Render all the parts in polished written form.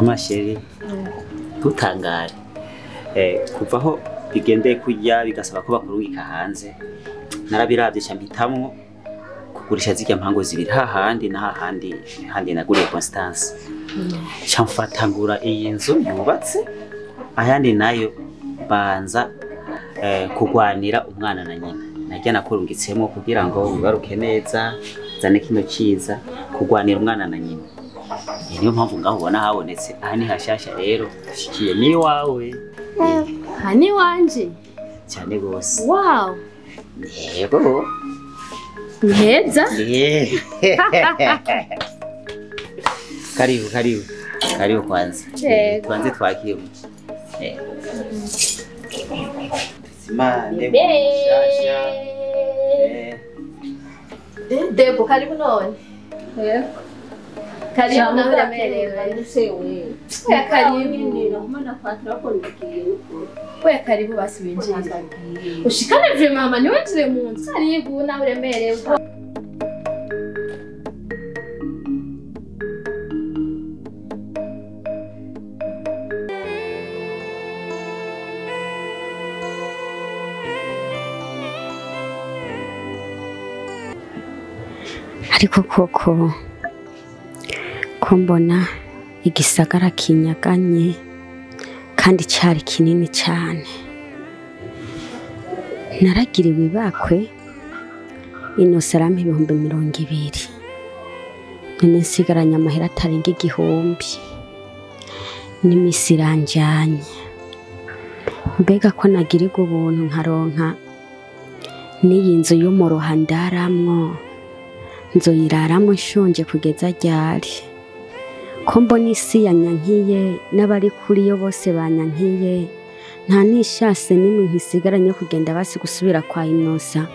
Masheri ntutangare kuva aho bigendeye kurya bigasaba ko bakurungika hanze narabiravye ca mpitamwo kugurisha zirya mpango zibiri hahandi na hahandi handi naguriye Constance ca mfata ngura iyi nzu yubatse ayandi nayo banza kugwanira umwana na nyina najya nakurungitsemwo kugira ngo wibaruke neza zane kino ciza kugwanira umwana na nyina. Niyo mpamvu ngaho ubona habonetse aha ni hashasha rero shikiye ni wawe aha ni wanje cyane gose. Wow, yego ni heza. Karibu karibu karibu kwanza tuanze twakire tuzimane mushasha. Debo karibu none. Yego karibu nawe uramerewe. Oya karibu. Oya karibu basi winjire. Ushikane vye mama niwinjire mu nzu. Karibu nawe uremerewe. Ariko koko ko mbona igisagara kinyaganye kandi cyari kinini cyane, naragiriwe ibakwe inosarampa 20,000 none nsigaranye amahera atarenga 1,000 n'imisi iranjanye. Mbega ko nagirirwa ubuntu nkaronka n'iyi nzu y'umuroha ndaramwo, nzoyiraramwo nshonje kugeza ryari? Ko mbona isi yanyankiye n'abari kuri yo bose banyankiye, nta n'ishase n'imwe nkisigaranye kugenda basi gusubira kwa Inosa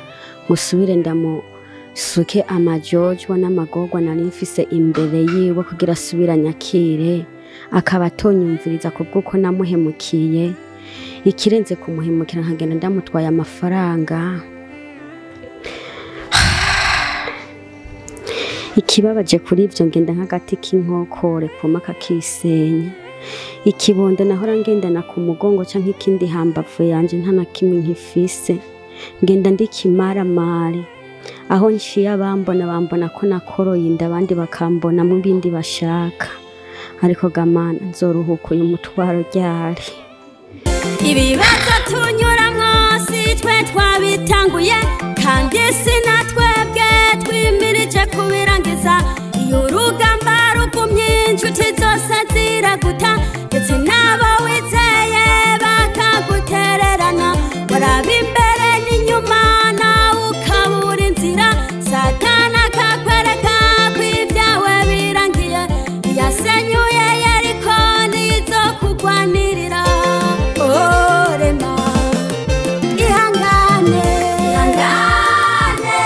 ngusubire ndamusuke amajojwa n'amagorwa nari mfise imbere yiwe kugira asubire anyakire, akaba atonyumviriza kubw'uko namuhemukiye. Ikirenze kumuhemukira nkagenda ndamutwaye amafaranga. Ikibabaje kuri ivyo ngenda nk'agati k'inkokore kuma kakisenya. Ikibondo nahora ngendana ku mugongo canke ikindi hambavu yanje nta na kimwe nkifise, ngenda ndikimaramare. Aho nciye abambona bambona ko nakoroye inda, abandi bakambona mu bindi bashaka. Ariko gamana nzoruhuka uyu mutwaro ryari? Ibibazo tunyuramwo si twe twabitanguye, kandi si natwebwe twimirije kubirangiza. Iyo urugamba rugumye inshuti zose ziraguta, ndetse n'abo wizeye bakagutererana. Waraba imbere n'inyuma nawe ukabura inzira, Satani akakwereka ko ibyawe birangiye. Iyasenyuye Yeriko nizo kugwanirira. Orema ihangane, ihangane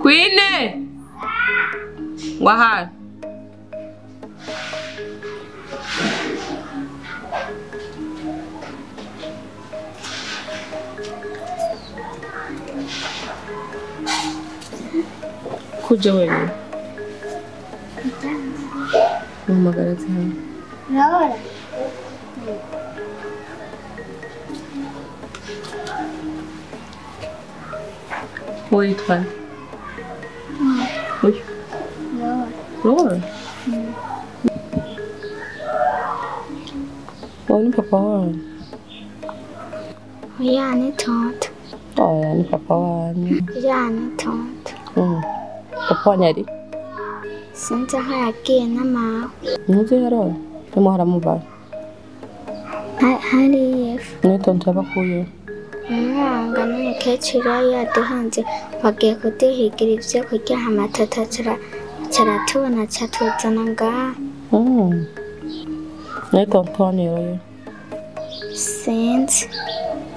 Kwine. Wahari. Kuja wenyine. Muhamagara cyane. Laura. Wowe yitwa nde? Uyu. Laura. Laura? Wowe ni papa wanyu? Oya ni tonto. Oya ni papa wanyu. Oya ni tonto. Papa wanyu ari? Sinzi aho yagiye na mawe. Ntuzi rero? Nimuhora mubaye? Hariya epfo. Ni tonto yabakuyeho? Umwanga n'umukecuru yari yaduhanze bagiye kuduhigira ibyo kurya hama tata caratubona catuzana ngaha. Ni tonto wanyu rero? Sinzi.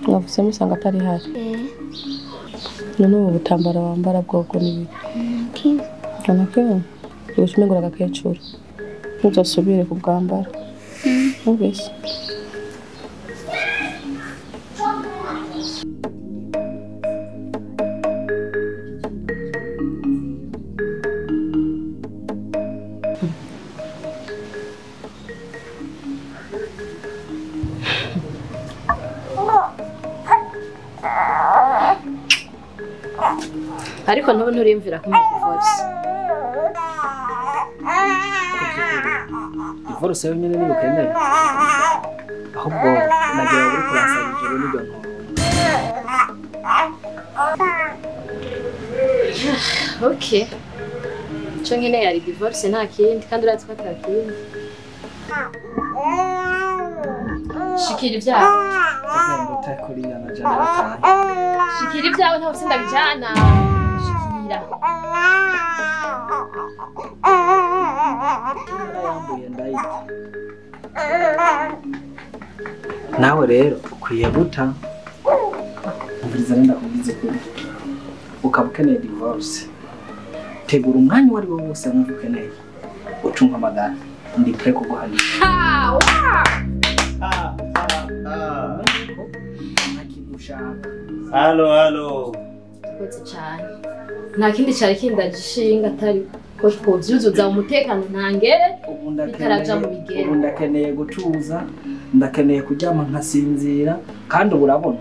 Mwavuze musanga atari hari? None ubu butambara wambara bwobwo ni biki? Ntakimwe. Ugushimengura agakecuru. Ntuzosubire kubwambara. Numvise. Ariko ntubu nturiyumvira ko mu divorce. Divorce yo nyene niyo ukeneye. Ahubwo nagira ngo uri kurasaba ijoro n'ibyo ntongo. Okay. Ico nkeneye yari divorce nta kindi kandi urazi ko ata kindi. Shikira ibyawe. Shikira ibyawe ntabwo sindabijana. Shikira. Nawe rero ukwiye guta umviriza renda kubwiza ukuri ukaba ukeneye divorce tegura umwanya uwo ari wo wose wumva ukeneye uca umpamagara ndi pre kuguhanisha. Halo halo. Twese cyane. Nta kindi cyari kindagishinga atari ko twovyuzuza umutekano ntangere bitaraja mu bigero. Ubu ndakeneye gutuza, ndakeneye kuryama nkasinzira kandi ubu urabona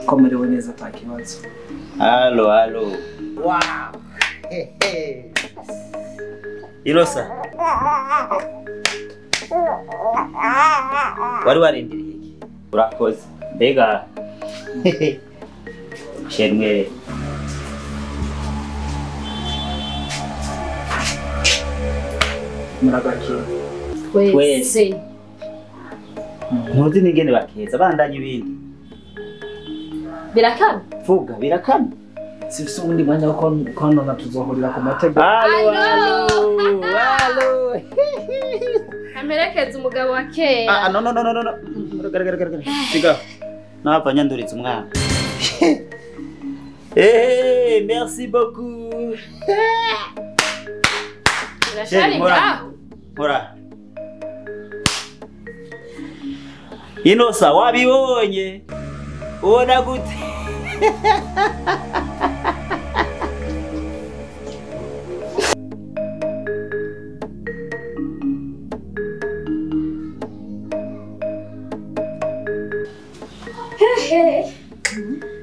komerewe neza ata kibazo. Halo halo. Wow. Irosa. Wari warindiriye iki? Urakoze. Mbega Shemwe muragakira twese. Ntuzi n'ingene bakeza bandanye ibindi. Birakana? Vuga birakana. Sifise uwundi mwanya wo konona tuzohurira ku mategeko. Halo halo halo. Amerekeza umugabo wa kera. Ah no no no no no. Gara. Siga. Napa nyanduritse umwana. Eh, merci beaucoup. Urashari ngaho. Hora. Inosa wabibonye. Ubona gute?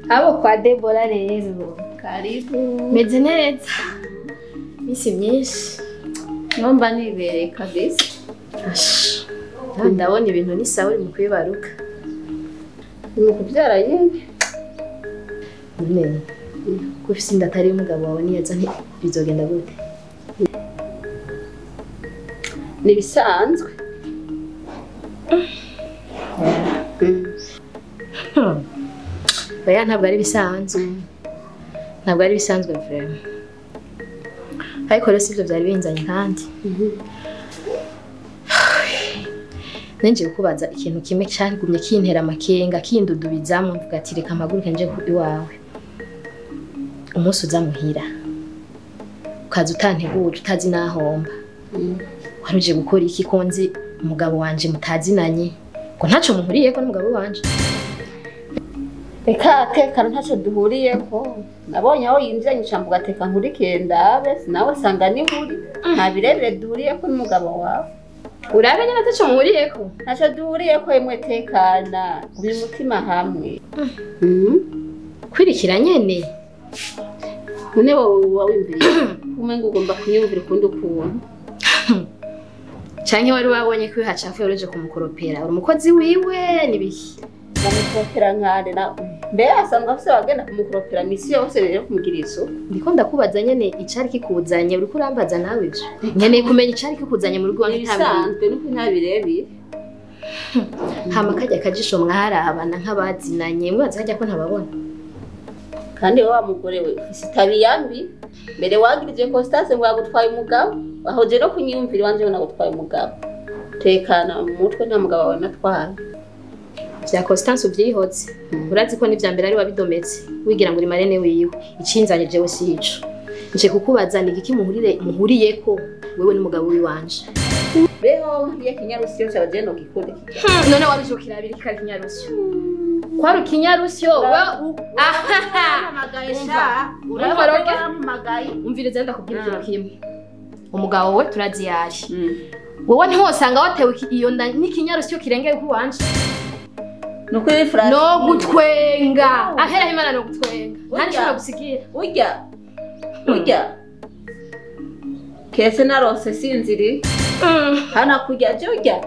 Abo kwa Debora rero. Karibu. Meze neza. Misi myinshi. Nomba nibereye kabisa. Ndabona ibintu ni sawa uri mu kwibaruka. Ni mu kubyara nyine. None ko ufise inda atari umugabo wawe niyaza bizogenda gute? Ni bisanzwe. Oya ntabwo ari bisanzwe. Ntabwo ari bisanzwe vraiment. Ariko rero sivyo byari binzanye kandi. Nenje kubaza ikintu kimwe cyagumye kintera amakenga kindudubizamwe mvuga ati reka mpaguruke nje iwawe. Umunsi uza muhira. Ukaza utanteguje utazi nahomba. Wari uje gukora iki ko nzi umugabo wanje mutazinanye? Ngo ntaco muhuriyeko n'umugabo wanje. Reka tekana ntacyo duhuriyeko. Nabonye aho yinjiranye ijambo ugateka nkurikiye ndabe, nawe sanga nihuri. Nta birebire duhuriyeko n'umugabo wawe. Urabe nyene ataco muhuriyeko? Ntacyo duhuriyeko yemwe tekana, gumya umutima hamwe. Kwirikira nyene. None wowe uba wiyumviriye umengo ugomba kunyumvira ukundi ukuntu. Canke wari wabonye ko hacafuye uje kumukoropera. Uri umukozi wiwe nibiki? Ndamukoropera nkande na mbe asanzwe afise abagenda kumukoropera misi yose rero kumugira isuku. Ndiko ndakubaza nyene icari kikuzanye, uriko urambaza nawe ivyo. Nkeneye kumenya icari kikuzanye mu rugo wanjye ntabisanzwe nuko ntabirebire. Hama kajya kajisho mwarabana nk'abazinanye, mwaza kajya ko ntababona. Kandi wa mugore we ufise itabi mbere wagirije Constance ngo yagutwaye umugabo, aho je no kunyiyumvira wanje ngo nagutwaye umugabo. Tekana mu mutwe nta mugabo wawe natwaye. Vya Constance uvyihotse. Urazi ko n'ivya mbere ari wabidometse, wigira ngo uri marene wiwe. Icinzanye jewe si ico. Nje kukubaza ni igiki muhuriyeko wewe n'umugabo wiwanje. Beho ndiye kinyarusyo cyaje no gikunde kijya. None waruje kirabiri kikari kinyarusyo. Kwari kinyarusyo we urahamagaye. Umviriza ndakubwira ikintu kimwe. Umugabo we turazi yari. Wowe ntiwosanga watewe iyo nda n'ikinyarusyo kirengeye ku wanje. Nukuri Francis. No gutwenga. Ahera Imana no gutwenga. Nta nshobora gusigira. Urya. Urya. Kese narose sinziri. Hana kurya je urya.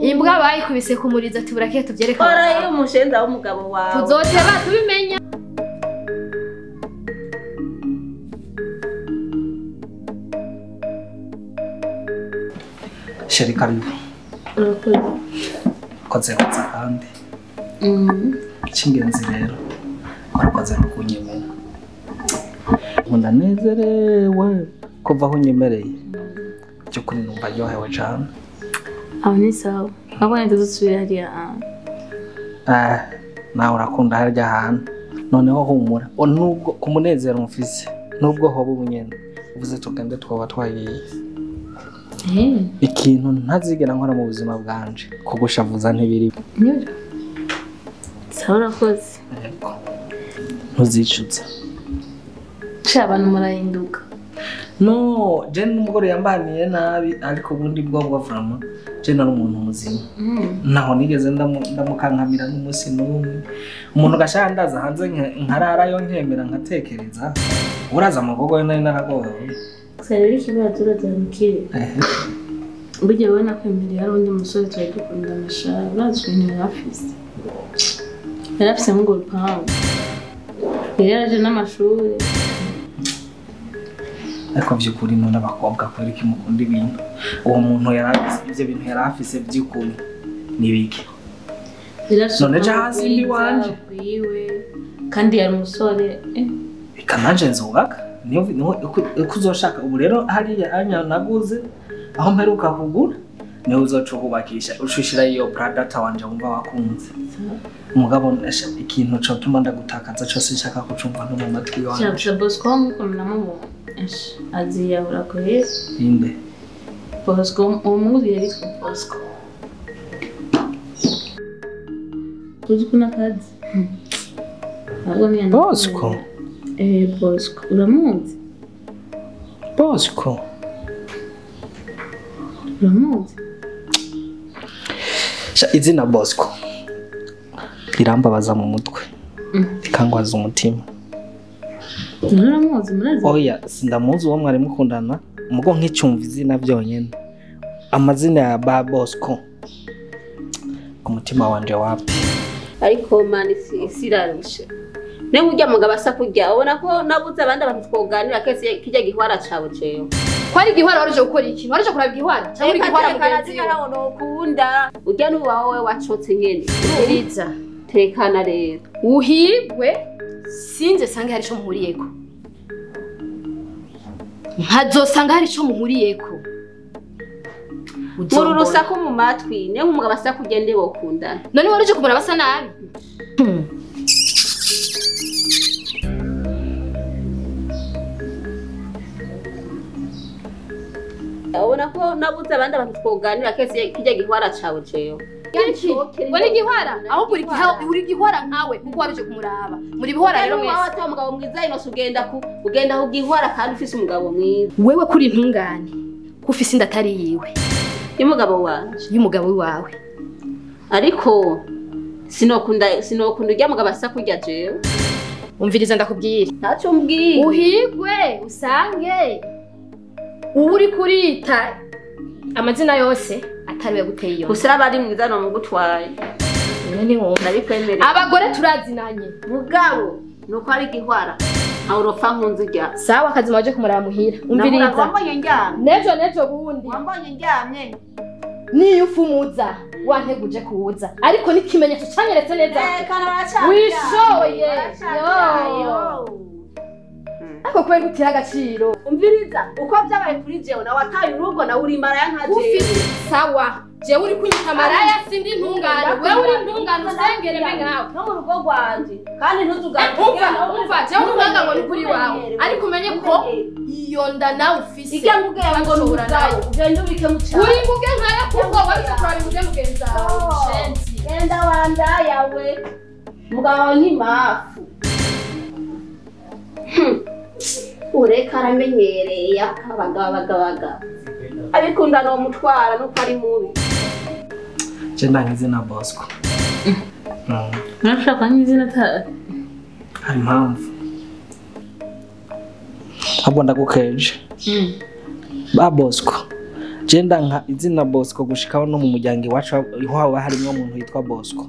Imbwa bayikubise kumuriza ati burakiye tuvyereka. Ora iyo umushenza w'umugabo wawe. Tuzoteba tubimenya. Sheri karibu. Urakoze kuza kandi. Icy'ingenzi rero warakoze no kunyemera. Ndanezerewe kuva aho unyemereye. By'ukuri numva aryohewe cyane. Aho ni sawa. Wabonye tuzosubira hariya hantu. Nawe urakunda harya hantu. Noneho humura. Nubwo ku munezero mufise, nubwo hoba ubunyene, uvuze tugende twaba twagiye. Ikintu ntazigera nkora mu buzima bwanje kugushavuza ntibiri. Nibyo. Sawa urakoze. Ntuzicuza. Sha abantu murahinduka. No, je n'umugore yambaniye nabi ariko ubundi bwo bwo vraiment je nari umuntu muzima. Naho nigeze ndamukankamira n'umunsi n'umwe. Umuntu gashaka ndaza hanze nkararayo nkemera nkatekereza. Uraza amagogo yo nari naragowe. Gusa rero ikibazo urazamukire. Burya wowe nakwemereye hari undi musore twari dukundana sha urazi ibintu yari afise. Yari afise nk'urwo rupangu. Yari yaraje n'amashuri. Ariko by'ukuri none abakobwa kubera iki mukunda ibintu? Uwo muntu yari ivyo bintu yari afise by'ukuri ni biki? None je hasi mbi wanje. Kandi yari umusore. Eka nanje nzubaka. Niyo uzoshaka ubu rero hariya anya naguze aho mperuka kugura niho uzoca uhubakisha ucushira iyo Prada wanje wumva wakunze. Umugabo ikintu cotuma ndagutakaza cose nshaka kucumva no mu matwi wanje. Sha Bosco mukomena mu aziyabura ko Yesu. Inde. Bosco umuzi yitwa Bosco. Uzi kuna kazi. Bosco. Bosco uramuzi? Bosco. Uramuzi? Sha izina Bosco rirambabaza mu mutwe. Rikangwaza umutima. Uramuzi murazi? Oya, sindamuzi uwo mwari mukundana, mugo nk'icyumva izina byonyene. Amazina ya ba Bosco ku mutima wanje wapi? Ariko mani sirarushe. Ne urya mugabo asa kurya ubona ko nabuze abandi abantu twoganira kese kijya gihwara cawe cewe. Kwari gihwara waruje gukora iki? Waruje kuraba igihwara? Cyangwa igihwara mugenzi wawe nokunda. Urya n'uwawe wewe wacotse nyene. Iriza. Tekana rero. Uhigwe sinze sange hari ico muhuriyeko. Nkazosanga hari ico muhuriyeko. Muri urusaku mu matwi, ne nk'umugabo asa kurya nde bokundana. None waruje kumura basa nabi. Ubona ko nabuze abandi abantu twoganira kese kijya gihwara cawe jewe. Ngo ni gihwara ahubwo uri gihwara nkawe kuko waruje kumuraba. Muri bihwara rero mwese. Wawe ata mugabo mwiza ino ugenda ku ugenda ku gihwara kandi ufise umugabo mwiza. Wewe kuri intungane ko ufise inda atari yiwe. Y'umugabo wanje. Y'umugabo wawe. Ariko sinokunda urya mugabo asa kurya jewe. Umviriza ndakubwira. Ntacyo umbwiye. Uhigwe usange ubu uri kurita amazina yose atari we guteye iyo. Gusa abari mwiza no mugutwaye. None wumva ndabikwemerera. Abagore turazinanye. Mugabo nuko ari gihwara. Awurofa nkunzi rya. Sawa kazima waje kumuraba muhira. Umviriza. Wambonye ndyamye. Nejo bundi. Wambonye ndyamye. Niyo ufumuza wanteguje kuza ariko nikimenyetso cyanyeretse neza wishoye yo ariko kubera gutira agaciro umviriza uko byabaye kuri jewe nawe ataye urugo nawe uri maraya nka jewe sawa jewe uri kunyita maraya sindi ntungane wewe uri ntungane usengere mbe nkawe no mu rugo rwanje kandi ntuzugaruke umva jewe uranga ngo ni kuri wawe ariko umenye ko iyo nda nawe ufise ijya nguge ngo nugayo ugende ubike mu cyaro uri nguge nkaya kuko wari kuraba nguge mugenza genda wanda yawe mugabo nkimafu ureka aramenyereye akabagabagabaga abikunda no mutwara nuko ari mubi. Je ndangize na Bosco. Nashaka nk'izina ta hari impamvu. Ahubwo ndagukeje. Ba Bosco. Je ndanka izina Bosco gushikaho no mu muryango iwacu haba harimo umuntu yitwa Bosco.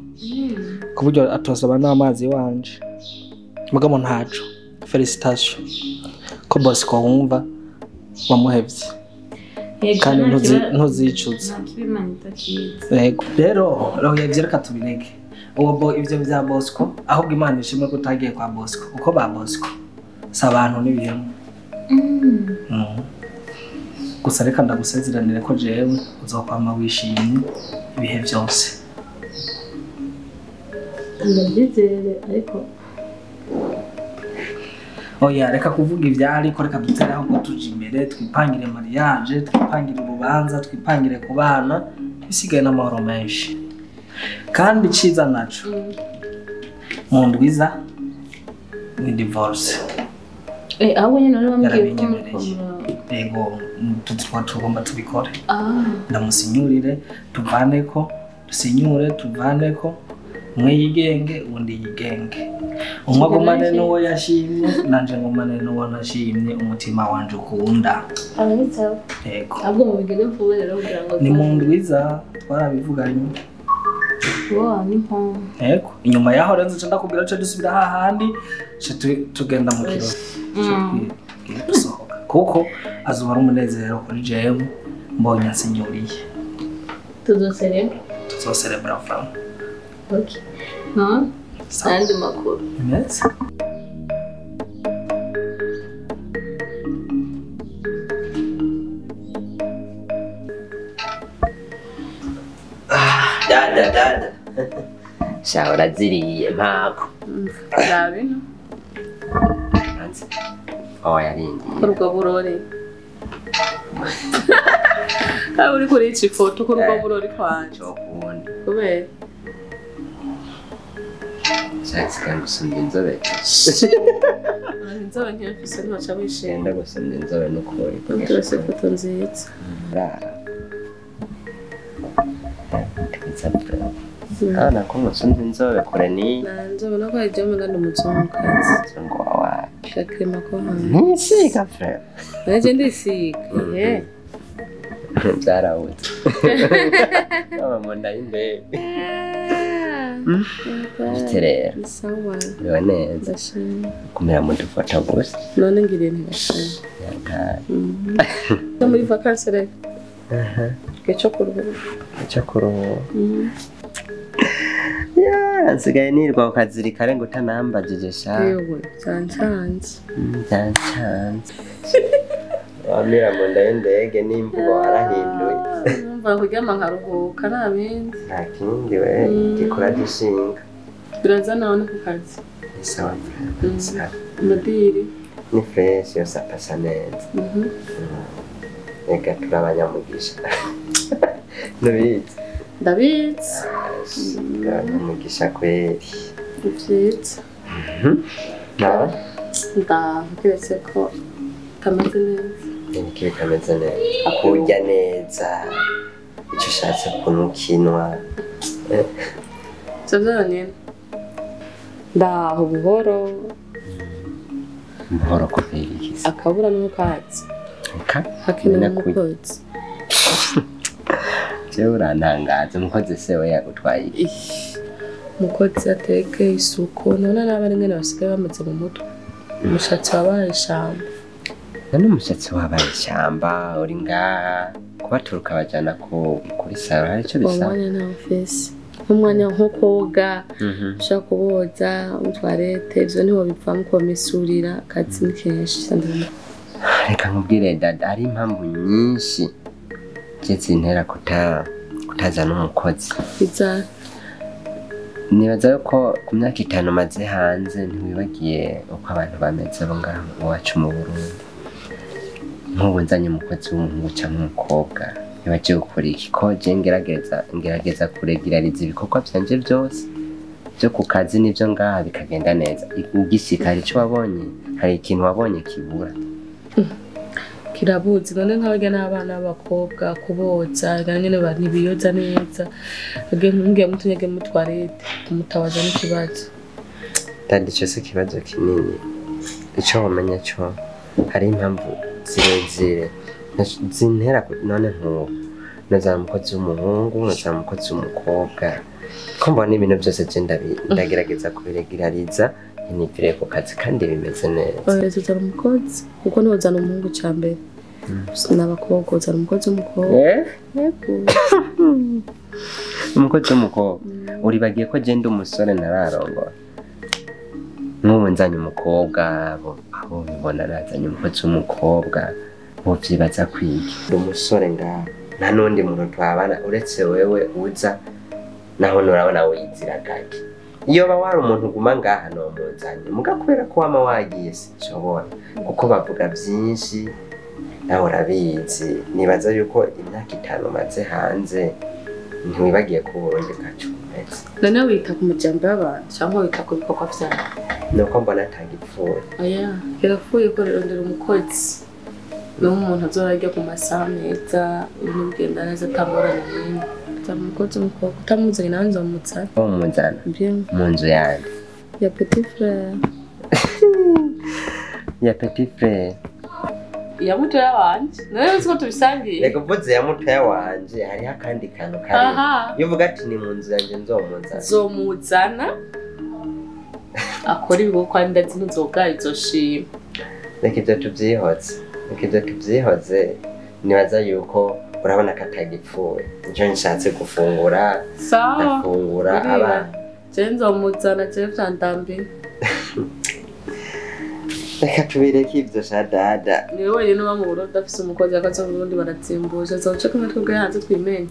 Ku buryo atosaba n'amazi wanje. Mugabo ntaco. Félicitations. Ko Bosco wumva wamuhevye. Kandi ntuzicuza. Yego. Rero roho yavyereka tubireke. Uwo bo ivyo bya Bosco ahubwo Imana ishimwe ko utagiye kwa Bosco uko ba Bosco si abantu n'ibihemu. Gusa reka ndagusezeranire ko jewe uzokwama wishimye ibihe byose. Ndabyizere ariko oya reka kuvuga ivyari ko reka dutere ahubwo tuje imbere twipangire mariage twipangire urubanza twipangire kubana bisigaye n'amahoro menshi. Kandi ciza naco mu ndwiza ni divorce. Aho nyine nari bambwiye ko yego tugomba tubikore. Ndamusinyurire tuvaneko dusinyure tuvaneko umwe yigenge undi yigenge. Umwe agumane n'uwo yashimye nanje ngumane n'uwo nashimye umutima wanje ukunda. Yego. Ahubwo mubigire vuba rero kugira ngo ni mu ndwiza twarabivuganye. Wow, ni bon. Yego, inyuma yaho rero nje ndakubwira cyo dusubira hahandi tugenda mu kirori. Dusohoka. Kuko azuba ari umunezero kuri jewe mbonye ansinyuriye. Tuzoserebra. Tuzoserebra from. Okay. No? Andi makuru. Yes. Dada dada. Sha uraziriye mpako. Ndabino. Oya rindi. Urwo burore. Ka uri kuri iki foto ko urwo burore kwanje. Cokunda. Kubera. Shatse kandi gusumba inzobe. Inzobe ntiyafise ntaca wishimye. Ndenda gusumba inzobe n'ukuri. Turase foto nziza. Rara. Ana ko musumba inzobe kure ni. Nanje ubona ko ari muganda umuzungukazi. Muzungu wawe. Gakrema ko hanze. Ntisiga frère. Nanje ndisiga. Eh. Byarahutse. Aba mu nda y'imbehe. Bite rero. Sawa. Biba neza. Ndashima. Kumera mu dufata gusa. None ngiriye ntibashima. Yataye. No muri vacances rero. Cyo kuruhuka. Cyo kuruhuka. Ya, nsigaye nirwa ukazirikare ngo utanambagije sha. Yewe, byancanze. Byancanze. Wamira mu nda y'indege n'imvugo warahinduye. Numva kuryama nkaruhuka nta bindi. Nta kindi we gikora gishinga. Biraza nawe no ku kazi. Ni sawa frère. Amadiri. Ni fresh yose apasa neza. Reka turabanyamugisha. Nubizi. Ndabizi. Turabanyamugisha kweli. Vyiza. Nawe? Ndakiretse ko kameze neza. Niki kameze neza. Kurya neza. Icyo ushatse kunukinwa. Ivyo vyonyene. Ndaho buhoro. Buhoro kubera iki? Akabura n'umukatsi. Eka? Hakenewe umukozi. Jewe urantangaza umukozi se we yagutwaye iki? Umukozi ateke isuku none n'abari ngene basigaye bamaze mu mutwe. Umushatsi wabaye ishamba. None umushatsi wabaye ishamba uri ngaha kubaturuka bajana kuri saro hari ico bisaba. Umwanya nta mfise. Umwanya nko koga, ushaka kuboza, toilette ivyo niho bivamo komisurira akazi ni kenshi. Reka nkubwire dada hari impamvu nyinshi zintera kutazana umukozi. Nibaza yuko ku myaka 5 maze hanze ntiwibagiye uko abantu bameze bo ngaho iwacu mu Burundi. Nk'ubu nzanye umukozi w'umuhungu canke umukobwa ntibagiye gukora iki ko je ngerageza kuregirariza ibikorwa vyanje vyose byo ku kazi n'ivyo ngaha bikagenda neza. Ugishika hari ico wabonye, hari ikintu wabonye kibura. Kirabuzi none nk'abarya n'abana b'abakobwa kuboza nyene ntibiyoza neza ngiye mutunyege mu toilette kumutabaza n'ikibazo. Dada ico si ikibazo kinini. Ico womenya co hari impamvu zirezire zintera none nk'ubu nazana umukozi w'umuhungu nazana umukozi w'umukobwa ko mbona ibintu byose je ndagerageza kubiregirariza nipfire ku kazi kandi bimeze neza. Oya uzana umukozi kuko ntiwozana umuhungu ca mbere. N'abakobwa uzana umukozi w'umukobwa. Yego. Umukozi w'umukobwa uribagiye ko je ndi umusore ntararongora. Nk'ubu nzanye umukobwa abo bibona nazanye umukozi w'umukobwa bovyibaza kwiki. Ndi umusore ngaha nta n'undi muntu twabana uretse wewe uza naho nurabona wiyizira gake. Iyo ba wari umuntu uguma ngaha no munzanye muga kubera ko wama wagiye sinshobora kuko bavuga byinshi nawe urabizi. Nibaza yuko imyaka 5 maze hanze ntiwibagiye ko Burundi bwacu bumeze. None wita ku majambo y'abantu cyangwa wita ku bikorwa vyawe? Nuko mbona atagipfuye. Oya kirapfuye ko rondera umukozi n'umuntu azorarya ku masaha meza ibintu bigenda neza atangorane n'imwe. Umukozi w'umukobwa utamuzanye nawe nzomuzana. Umuzana mu nzu yanjye ya petit frère. Ya petit frère ya mutoya wanje nawe uzi ko tubisangiye. Reka uvuze ya mutoya wanje hariho akandi kantu kari iyo uvuga ati ni mu nzu yanjye nzomuzana. Nzomuzana akora ibikorwa ndazi ntuzoga izoshima. Reka ibyo tubyihoze, reka ibyo tubyihoze. Nibaza yuko urabona ko atagipfuye nicyo nshatse gufungura. Ndafungura abana je nzomuzana je vyandambiye. Reka tubireke ivyo sha dada. Niwe wenyine uba mu Burundi afise umukozi akaza mu Burundi baratsimbuje azoca kumwe twebwe hanze twimenye.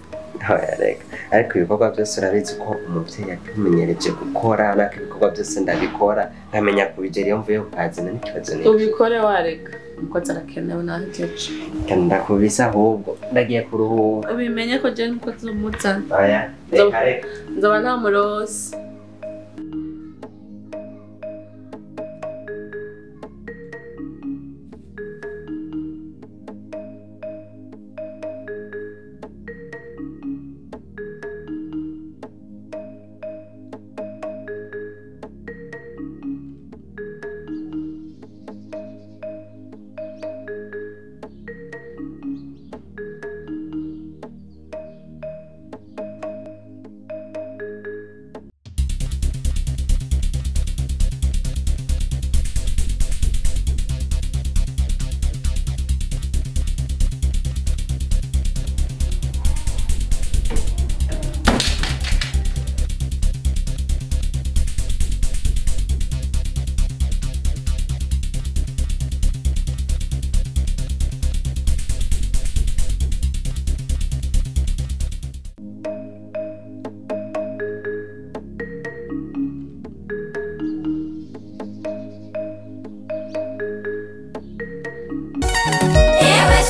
Oya reka ariko ibikorwa byose urabizi ko umuvyeyi yatumenyereje gukora nako ibikorwa byose ndabikora nkamenya kubigera iyo mvuye ku kazi n'ikibazo n'iki. Ubikore wareka umukozi arakenewe nahejeje. Kandi ndakubisa ahubwo ndagiye kuruhuka. Ubimenye ko je umukozi umuzana. Oya reka reka. Nzoba ntamurose.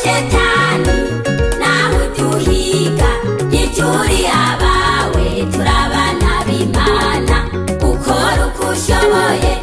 Shetani. Oye.